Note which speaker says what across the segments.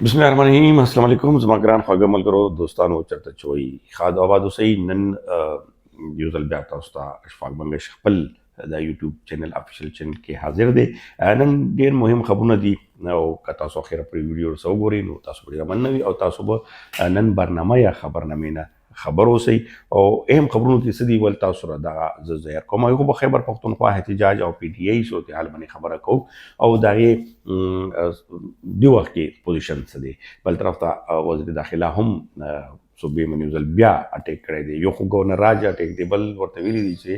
Speaker 1: بسم الله الرحمن الرحیم. السلام علیکم زما ګران خواږه ملګرو، دوستانو، چرته چوي خاد آباد اوسئ. نن یو ځل بیا تاسو ته اشفاق بنګش خپل د یوټیوب چینل، افیشل چینل کې حاضر دی. نن ډیر مهم خبرونه دي او که تاسو اخره پورې ویډیو ورسره وګورئ نو تاسو به ډېره مننه وي او تاسو به نن برنامه یا خبرنامې نه خبر اوسئ. او اهم خبرونو کې څه دي، ول تاسو سره دغه زه ظاهر کوم. یو خو په خیبر پښتونخوا احتجاج او پي ټي آی صورتحال باندې خبره کوو او د هغې دې وخت کې پوزیشن څه دی. بل طرف ته وزیر داخله هم صوبې باندې یو ځل بیا اټیک کړی دی. یو خو ګورنر راج اټیک دی، بل ورته ویلي دي چې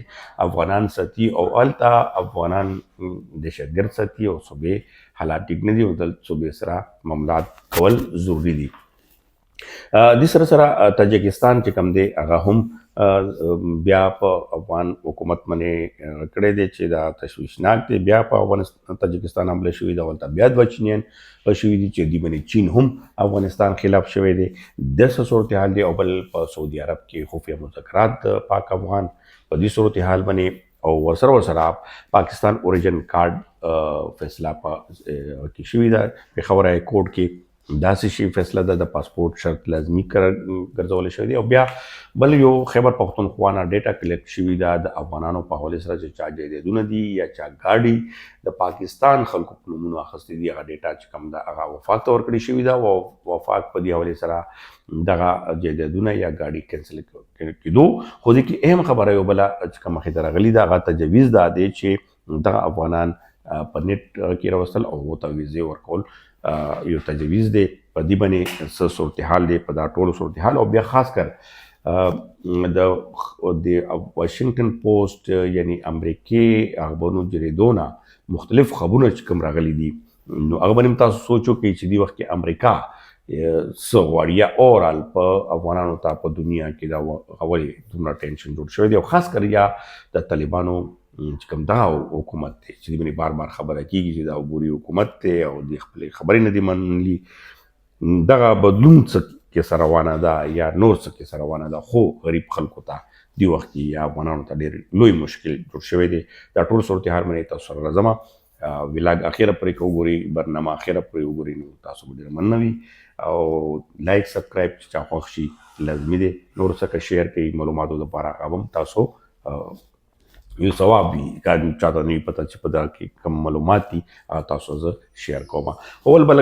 Speaker 1: افغانان ساتي او هلته افغانان دهشتګرد ساتي او صوبې حالات ټیک نه دي او دلته صوبې سره معاملات کول ضروري دي. د سره سره تاجکستان چې کوم دی، هغه هم بیا په افغان حکومت باندې کړی دی چې دا تشویشناک دی. بیا په افغانستان تاجکستان حمله شوې ده، ولته بیا دوه چینیان شوي دي چې دی باندې چین هم افغانستان خلاف شوی دی. د څه صورتحال دی. او بل په سعودي عرب کې خفیه مذاکرات د پاک افغان په دې صورتحال باندې، او ورسره پاکستان اوریجن کارت فیصله په کې شوې ده. پېښور های کورټ کې داسې شي فیصله ده، د پاسپورت شرط لازمي ګرځول شوی دی. او بیا بل یو خیبر پښتونخوا نه ډیټا کلیکټ شوی ده د افغانانو په حواله سره چې چا جایدادونه دي یا چا ګاډي د پاکستان خلکو په نومونو اخیستي دي. هغه ډیټا چې کوم ده، هغه وفاق ته ورکړی شوی ده او وفاق په دې حواله سره دغه جایدادونه یا ګاډي کینسل کېدو. خو دې کې اهم خبره یو بله چې کومه مخې ته راغلې ده، هغه تجویز دا دی چې دغه افغانان په نت کې راوستل او هغو ته ویزې ورکول یو تجویز دی. په دې باندې څه صورتحال دی، په دا ټولو صورتحال، او بیا خاص کر د د واشنګټن پوسټ یعنی امریکې اخبارونو جریدو نه مختلف خبرونه چې کوم راغلي دي، نو هغه باندې تاسو سوچ وکړئ چې دی وخت کې امریکا څه غواړي یا اورال په افغانانو ته په دنیا کې دا غولې دومره ټینشن جوړ شوی دی. او خاص کر یا د طالبانو چې کوم دا حکومت دی چې باندې بار بار خبره کیږي چې دا عبوري حکومت دی او د خپل خبرې نه دی منلي، دغه بدلون څه کې سره روانه ده یا نور څه کې سره روانه ده. خو غریب خلکو ته دی وخت کې یا افغانانو ته ډېر لوی مشکل جوړ شوی دی. دا ټول صورتحال باندې تاسو سره راځم. ویلاګ اخیره پرې وګورئ، برنامه اخیره پرې وګورئ نو تاسو به ډېر مننه وي. او لایک سبسکرایب چې چا خوښ شي لازمي دی، نور څه که شیر کوي معلوماتو لپاره هغه هم تاسو یو ثواب وي. که چاته نه پته چې په دا کې کوم معلومات دي، هغه تاسو زه شیر کوم. اول به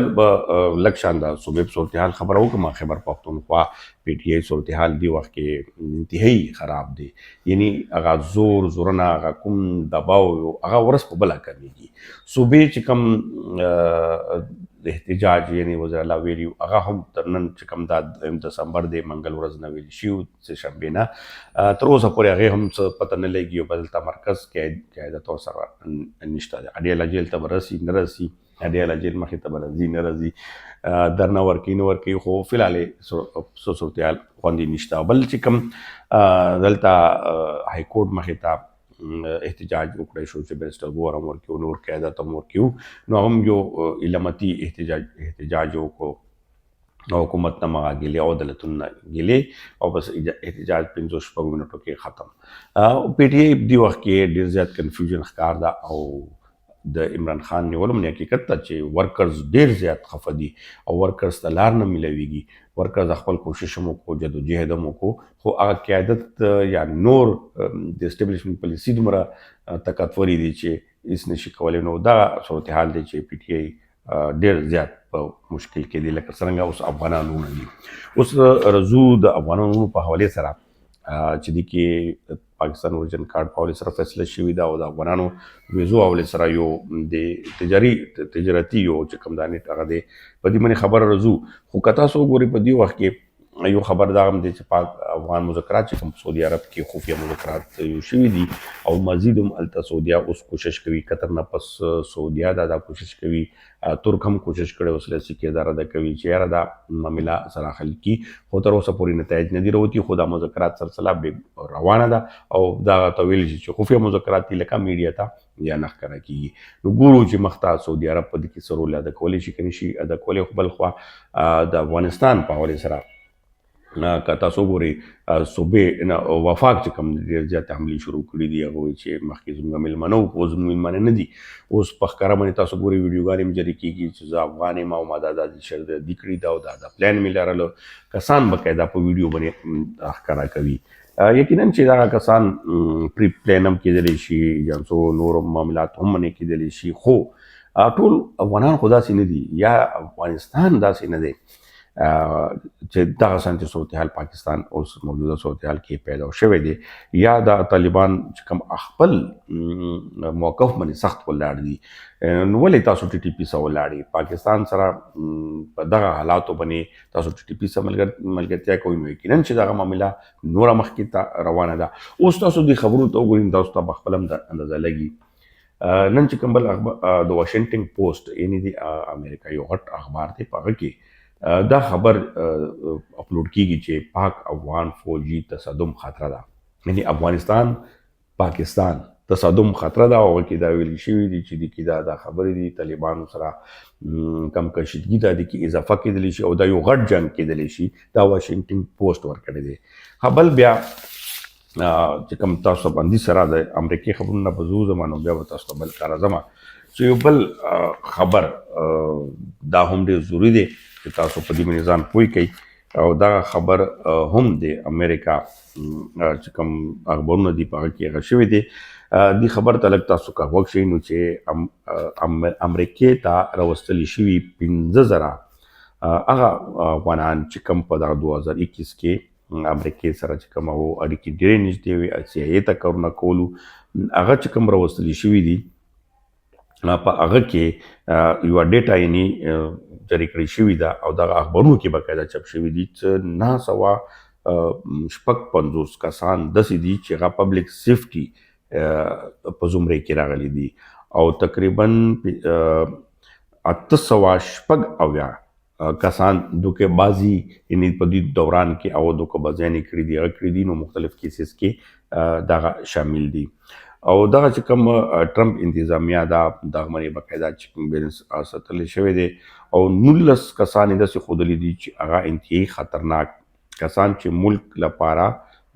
Speaker 1: لږ شان د صوبې په صورتحال خبره وکړم. خیبر پښتونخوا پي ټي آی صورتحال دی وخت کې انتهایی خراب دی، یعنی هغه زور زورنه، هغه کوم دباو، هغه ورځ په بله کمیږي. صوبې چې کوم احتجاج یعنی وزیر اعلی ویلي، هغه هم تر نن چې کوم دا دویم دسمبر دی، منګل ورځ نه ویل شي، سه شنبه نه تر اوسه پورې هغې هم څه پته نه لګي. او دلته مرکز کې قیادت ورسره نشته دی. اډیاله جیل ته به رسي نه رسي، اډیاله جیل مخې ته به راځي نه راځي، درنه ورکوي نه ورکوي، خو فلحال یې څه صورتحال خوندي نشته. بل چې کوم دلته های کورټ مخې ته احتجاج وکړی شو چې بیرسټر ګوهر هم ورکیو، نور قیادت هم ورکیو، نو هم یو علامتي احتجاج وکړو او حکومت نه مغه ګیلې او عدالتونو نه ګیلې او بس احتجاج 5-6 منټو کې ختم. پی ټی ای دی وخت کې ډیر زیات کنفیوژن ښکار ده او د عمران خان نیولو من حقیقت ته چې ورکرز ډیر زیات خفه دي او ورکرز ته لار نه ملاویږي. ورکرز خپل کوشش هم وکړو، جدوجهد هم وکړو، خو هغه قیادت یا نور د اسټابلیشمنت پالیسي دومره طاقتوري دي چې هیڅ نشي کولی. نو دا صورتحال دی چې پی ټی ای ډیر زیات په مشکل کې دي، لکه څنګه اوس افغانان وروڼه دي. اوس رزو د افغانانو وروڼو په حواله سره چې دي کې پاکستان اورجن کارت په حواله سره فیصله شوې ده او د افغانانو ویزو حواله سره یو د تجاري تجارتي یو چې کوم دانې هغه دی، په دې باندې خبره رزو. خو که تاسو وګورئ، په دې وخت کې یو خبر دا هم دی چې پاک افغان مذاکرات چې کوم سعودي عرب کې خفیه مذاکرات یو شوي دي او مزید هم هلته سعودیا اوس کوشش کوي. قطر نه پس سعودیا دا کوشش کوي، ترک هم کوشش کړی، اوس له سکه اداره دا کوي چې یاره دا معامله سره حل کړي، خو تر اوسه پورې نتایج نه دي راوتي. خو دا مذاکرات سلسله روانه ده او دا ته ویل شي چې خفیه مذاکرات دي، لکه میډیا ته یا نه ښکاره کېږي. نو ګورو چې مخته سعودي عرب په دې کې څه رول ادا کولی شي که نه شي ادا کولی. خو بل خوا د افغانستان په حوالې سره که تاسو وګورئ، صوبې نه وفاق چې کوم ډېر زیات حملې شروع کړې دي. هغه وایي چې مخکې زموږ مېلمانه وو، خو اوس زموږ مېلمانه نه دي. اوس په ښکاره باندې تاسو ګورئ، ویډیوګانې هم جاري کېږي چې زه افغان یم او ما دا دا شر دي کړي دا او دا دا پلان مې لرلو. کسان باقاعده په ویډیو باندې ښکاره کوي. یقینا چې دغه کسان پری پلان هم کېدلی شي یا څو نور معاملات هم منې کېدلی شي، خو ټول افغانان خو داسې نه دي یا افغانستان داسې نه دی چې دغه شانتې صورتحال پاکستان اوس موجوده صورتحال کې پیدا شوی دی، یا دا طالبان چې کوم خپل موقف باندې سخت ولاړ دي. نو ولې تاسو ټي ټي پي سره ولاړ پاکستان سره په دغه حالاتو باندې تاسو ټي ټي پي سره ملګرتیا کوئ؟ نو یقینا چې دغه معامله نوره مخکې ته روانه ده. اوس تاسو دې خبرو ته وګورئ، تاسو ته په خپل هم اندازه لګي. نن چې کوم بل د واشنګټن پوسټ، یعنی د امریکا یو غټ اخبار دی، په هغه کې دا خبر اپلوډ کیږي چې پاک افغان فوجي تصادم خطر ده، یعنی افغانستان پاکستان تصادم خطر ده. او کې دا ویل شوی دی چې د کې دا دا خبرې دي، طالبانو سره کم کشیدګي ده، د کې اضافه کېدلی شي او دا یو غټ جنگ کېدلی شي. دا واشنګټن پوسټ ورکړی دی. خبل بیا چې کوم تاسو باندې سره د امریکای خبرونه په زو زمانو بیا به تاسو ته بل کار زما چې یو بل خبر، دا هم ډېر ضروري دی چې تاسو په دې باندې ځان پوه کړئ. او دا خبر هم د امریکا چې کوم اخبارونه دي، په هغه کې هغه شوی دی. دې خبر ته لږ تاسو که غوږ شئ، نو چې امریکې ته راوستل شوي 5000 هغه افغانان چې کوم په دغه 2021 کې امریکې سره چې کوم هغو اړیکې ډېرې نږدې وې، سي آی ای ته کارونه کولو، هغه چې کوم راوستل شوي دي، په هغه کې یوه ډیټا یعنی جاري کړی شوې ده او دغه اخبارونو کې باقاعده چاپ شوي دي چې 956 کسان داسې دي چې هغه پبلک سیفټي په زمرې کې راغلي دي او تقریبا 876 کسان دوکه بازی، یعنی په دې دوران کې او دوکه بازیانې کړې دي، هغه کړې دي. نو مختلف کیسز کې دغه شامل دي. او دغه چې کوم ټرمپ انتظامیه دا دغه باندې باقاعده چې کوم بیلنس ساتل شوی دی او 19 کسان یې داسې ښودلي دي چې هغه انتهایی خطرناک کسان چې ملک لپاره،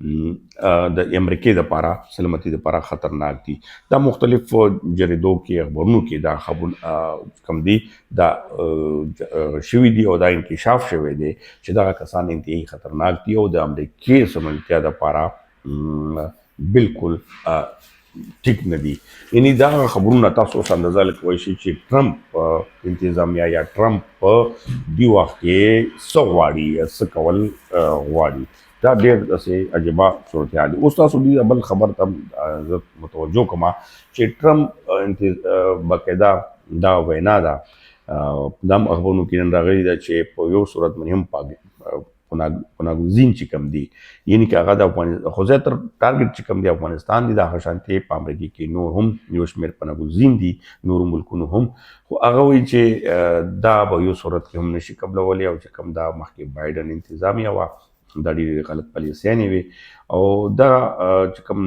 Speaker 1: د امریکې لپاره، سلامتی لپاره خطرناک دي. دا مختلف جریدو کې، اخبارونو کې دا خبر کم دي، دا شوي دي او دا انکشاف شوی دی چې دغه کسان انتهایی خطرناک دي او د امریکې سلامتیا لپاره بالکل ټیک نه دي. یعنی دا خبرونه تاسو اوس اندازه لګولی شئ چې ټرمپ انتظامیه یا ټرمپ په دې وخت کې څه غواړي یا څه کول غواړي. دا ډېر داسې عجیبه صورتحال دی. اوس تاسو دې بل خبر ته زه متوجه کوم چې ټرمپ باقاعده دا وینا ده، دا هم اخبارونو کې نن راغلي ده چې په یو صورت باندې هم پناهګزین چې کوم دي، یعنی که هغه د افغانستان، خو زیاتر ټارګټ چې کوم دی افغانستان دی، دا هغه شانتې په امریکا کې نور هم یو شمېر پناهګزین دي، نورو ملکونو هم، خو هغه وایي چې دا به یو صورت کې هم نشي قبلولی. او چې کوم دا مخکې بایډن انتظامیه وه، دا ډېرې غلط پالیسیانې وې او دا چې کوم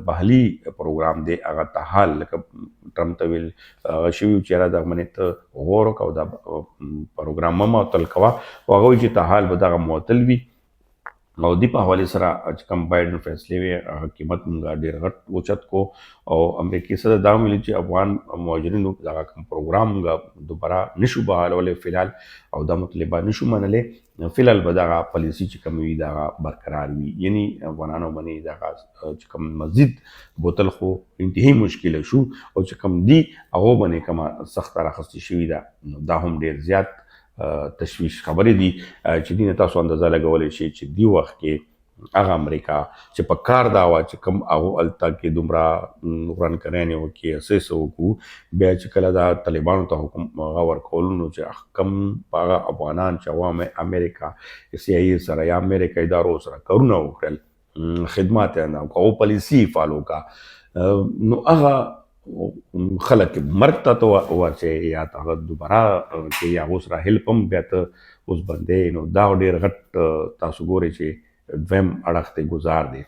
Speaker 1: بحالي پروګرام دی، هغه تحال لکه ټرمپ ته ویل هغه شوي چې یاره دغه باندې ته غور وکړه او دا پروګرام مه معطل کوه، خو هغه وایي چې تحال به دغه معطل وي. او دې په حوالې سره چې کوم بایډن فیصلې وې، هغه قیمت مونږ ډېر غټ اوچت کو. او امریکې صدر دا ویلي چې افغان مهاجرینو دغه کوم پروګرام مونږ دوباره نشو بحالولی فلحال او دا مطالبه نشو منلی. فلحال به دغه پالیسي چې کوم وي، دغه برقرار وي. یعنی افغانانو باندې دغه چې کوم مزید بوتل خو انتهایی مشکل شو او چې کوم دی هغه باندې کومه سخته راخستې شوې ده، نو دا هم ډېر زیات تشویش خبرې دي چې دینه تاسو اندازه لګولی شئ چې دی وخت کې هغه امریکا چې په کار دا وه چې کوم هغو هلته کې دومره ورانکاریانې وکړي، څه څه وکړو، بیا چې کله دا طالبانو ته حکم هغه ورکولو، نو چې کوم په هغه افغانان چې هغه امریکا سي آی سره یا امریکا ادارو سره کارونه وکړل، خدمات یې نه او پالیسي فالو کا، نو هغه خلک مرګ ته ته ورچې یا هغه دوباره کې یا هغو سره هیلپ هم بیا ته اوس بندې. نو دا ډېر غټ تاسو ګورئ چې دویم اړخ ته ګزار دی.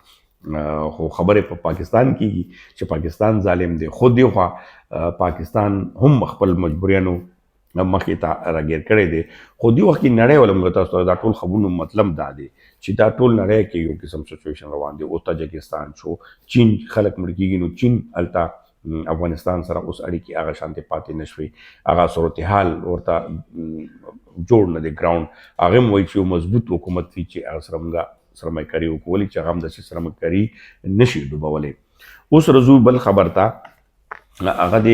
Speaker 1: خو خبرې په پاکستان کېږي چې پاکستان ظالم دی، خو دی خوا پاکستان هم خپل مجبوریانو مخې ته راګیر کړی دی. خو دی وخت کې نړۍ ول موږ تاسو ته دا ټول خبرونو مطلب دا دی چې دا ټول نړۍ کې یو قسم سچویشن روان دی. اوس تاجکستان شو، چین خلک مړ کیږي، نو چین هلته افغانستان سره اوس اړیکې هغه شانتې پاتې نشوي، هغه صورتحال ورته جوړ نه دی. ګراوند هغه هم وایي چې یو مضبوط حکومت وي چې هغه سره موږ سرمایه کاري وکړو، ولې چې هغه هم داسې سرمایه کاري نشي ډوبولی. اوس راځو بل خبر ته، هغه دی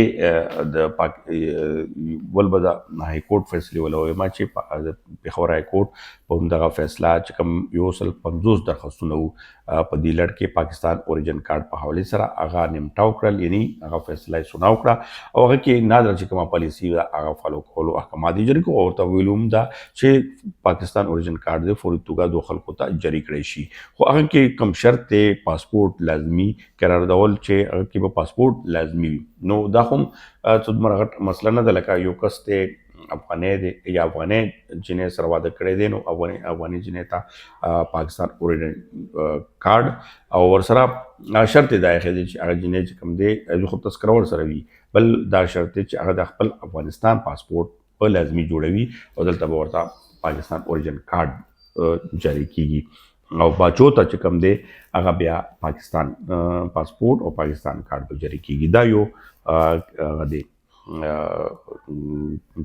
Speaker 1: د پاک ول به د های کورټ فیصله ولوي. ما چې د پېښور های کورټ په همدغه فیصله چې کوم 150 درخواستونه وو په دې لړ کې پاکستان اوریجن کارت په حواله سره هغه نمټاو کړل، یعنی هغه فیصله یې سناو کړه او هغه کې نادره چې کومه پالیسی ده هغه فالو کولو احکامات یې جاري کړو او ورته ویلو هم ده چې پاکستان اوریجن کارت دې فوري توګه دوه خلکو ته جاري کړی شي. خو هغه کې کوم شرط دی، پاسپورت لازمي قراردول چې هغه کې به پاسپورت لازمي وي. نو دا هم څه دومره غټ مسله نه ده، لکه یو کس دی افغاني دی یا افغاني جنې سره واده کړی دی، نو افغاني جنې ته پاکستان اوریجن کارت او ورسره شرط دا ایښی دی چې هغه جنې چې کوم دی خو تذکره ورسره وي، بل دا شرط دی چې هغه د خپل افغانستان پاسپورت په لازمي جوړوي او دلته به ورته پاکستان اوریجن کارت جاری کیږي او باچو ته چې کوم دی هغه بیا پاکستان پاسپورت او پاکستان کارت به جاری کیږي. دا یو هغه دی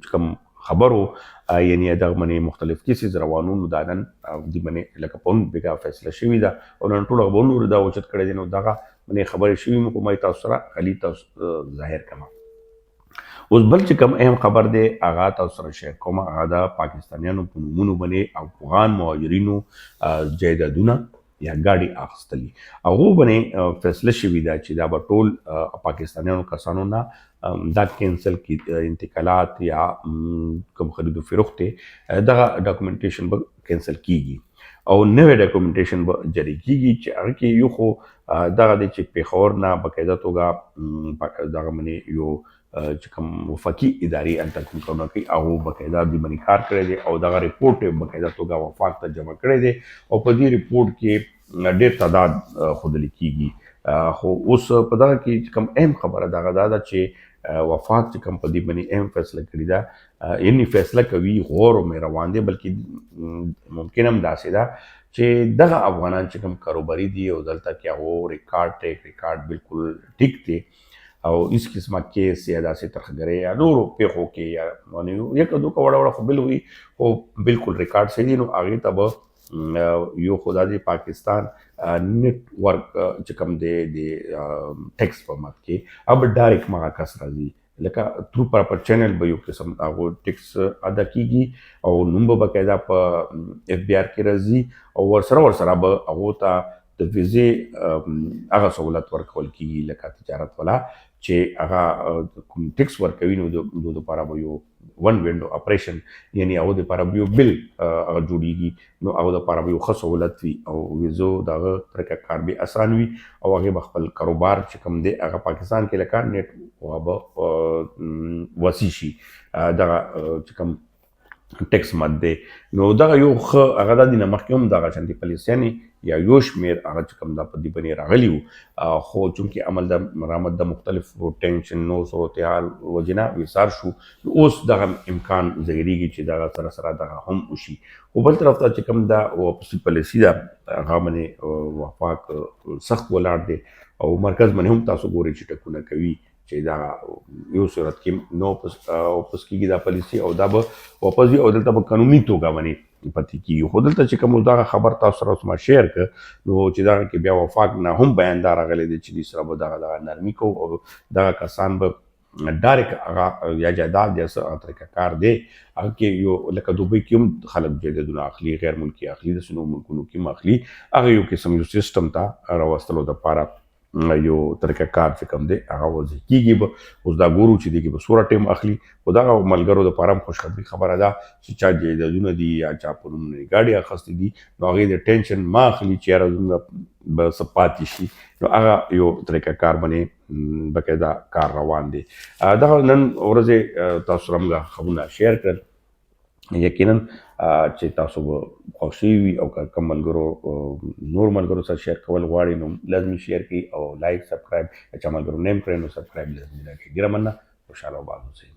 Speaker 1: چې کوم خبرو، یعنی دغه منی مختلف کیسز روانو. نو دا نن دی منی لکه پون بګا فیصله شوې ده او نن ټول خبرونو دا اوچت کړی دی، نو دغه منی خبرې شوې مو کومه تاسو سره خلی تاسو ظاهر کما. اوس بل چې کوم اهم خبر دی هغه تاسو سره شیر کوم، هغه د پاکستانیانو په نومونو باندې افغان مهاجرینو جایدادونه یا ګاډي اخیستلي، هغو باندې فیصله شوې ده چې دا به ټول پاکستانیانو کسانو نه دا کینسل کی انتقالات یا کوم خرید و فروخت دغه ډاکومنټیشن به کینسل کیږي او نوې ډاکومنټیشن به جاری کیږي. چې هغه کې یو خو دغه دی چې پېښور نه باقاعده توګه دغه منی یو چې کوم وفاقي ادارې هلته کوم کارونه کوي هغو باقاعده دوی باندې کار کړی دی او دغه رپورټ یې باقاعده توګه وفاق ته جمع کړی دی او په دې رپورټ کې ډېر تعداد ښودل کیږي. خو اوس په دغه کې چې کوم اهم خبره دغه دا ده چې وفاق چې کوم په دې باندې اهم فیصله کړې ده، یعنی فیصله کوي، غور مې روان دی، بلکې ممکن هم داسې ده چې دغه افغانان چې کوم کاروباري دي او دلته کې هغو ریکارډ ټیک ریکارډ بالکل ټیک دی او هیڅ قسمه کیس یا داسې ترهګرۍ یا نورو پېښو کې یا یو که دوه وړه وړه خو بل وي، خو بالکل ریکارډ صحیح دی، نو هغې ته به یو خو دا دی پاکستان نت ورک چې کوم دی د ټیکس په مد کې هغه به ډایرکټ مغه کس راځي، لکه ترو پراپر چینل به یو قسم هغو ټیکس ادا کیږي او نوم به باقاعده په اف بي آر کې راځي او ورسره به هغو ته د ویزې هغه سهولت ورکول کیږي، لکه تجارت والا چې هغه کوم ټیکس ورکوي نو د لپاره به یو ون وینډو اپریشن، یعنی هغه لپاره به یو بل هغه جوړیږي، نو هغه لپاره به یو ښه سهولت وي او ویزو دغه طریقه کار به اسان وي او هغه به خپل کاروبار چې کوم دی هغه پاکستان کې لکه نیټ هغه به وسیع شي دغه چې کوم ټیکس مد دی. نو دغه یو ښه هغه د دې نه مخکې هم دغه شانتې پالیسیانې یا یو شمېر هغه چې کوم دا په دې باندې راغلي وو، خو چونکې عمل د رامد د مختلفو ټینشن نور صورتحال وجې نه ویسار شو، نو اوس دغه امکان ظاهرېږي چې دغه سره سره دغه هم وشي. خو بل طرف ته چې کوم دا واپسي پالیسي ده هغه باندې وفاق سخت ولاړ دی او مرکز باندې هم تاسو ګورئ چې ټکونه کوي چې دا یو صورت کې نو واپس کیږي دا پالیسي او دا به واپس وي او دلته به قانوني توګه باندې پاتې کیږي. خو دلته چې کوم دغه خبر تاسو سره اوس ما شیر ک، نو چې دغه کې بیا وفاق نه هم بیان دا راغلی دی چې دوی سره به دغه دغه نرمي کوو او دغه کسان به ډایرک هغه یا جایداد یا څه هغه طریقه کار دی هغه کې یو لکه دوبۍ کې هم خلک جایدادونه اخلي، غیر ملکي اخلي، داسې نور ملکونو کې هم اخلي، هغه یو قسم یو سیستم ته راوستلو دپاره یو طریقه کار چې کوم دی هغه وضع کیږي به. اوس دا ګورو چې دې کې به څومره ټایم اخلي. خو دغه ملګرو دپاره هم خوشخبري خبره ده چې چا جایدادونه دي یا چا په نوم ګاډي اخیستي دي، نو هغې د ټینشن مه اخلي چې یاره زموږ به څه پاتې شي، نو هغه یو طریقه کار باندې باقاعده کار روان دی. دغه نن ورځې تاسو سره موږ خبرونه شیر کړل، یقینا چې تاسو به خوښ شوي وي او که کوم ملګرو نور ملګرو سره شیر کول غواړي نو لازمي شیر کړئ او لایک سبسکرایب، که چا ملګرو نیم کړی نو سبسکرایب لازمي راکړئ. ډېره مننه، خوشحاله او آباد اوسئ.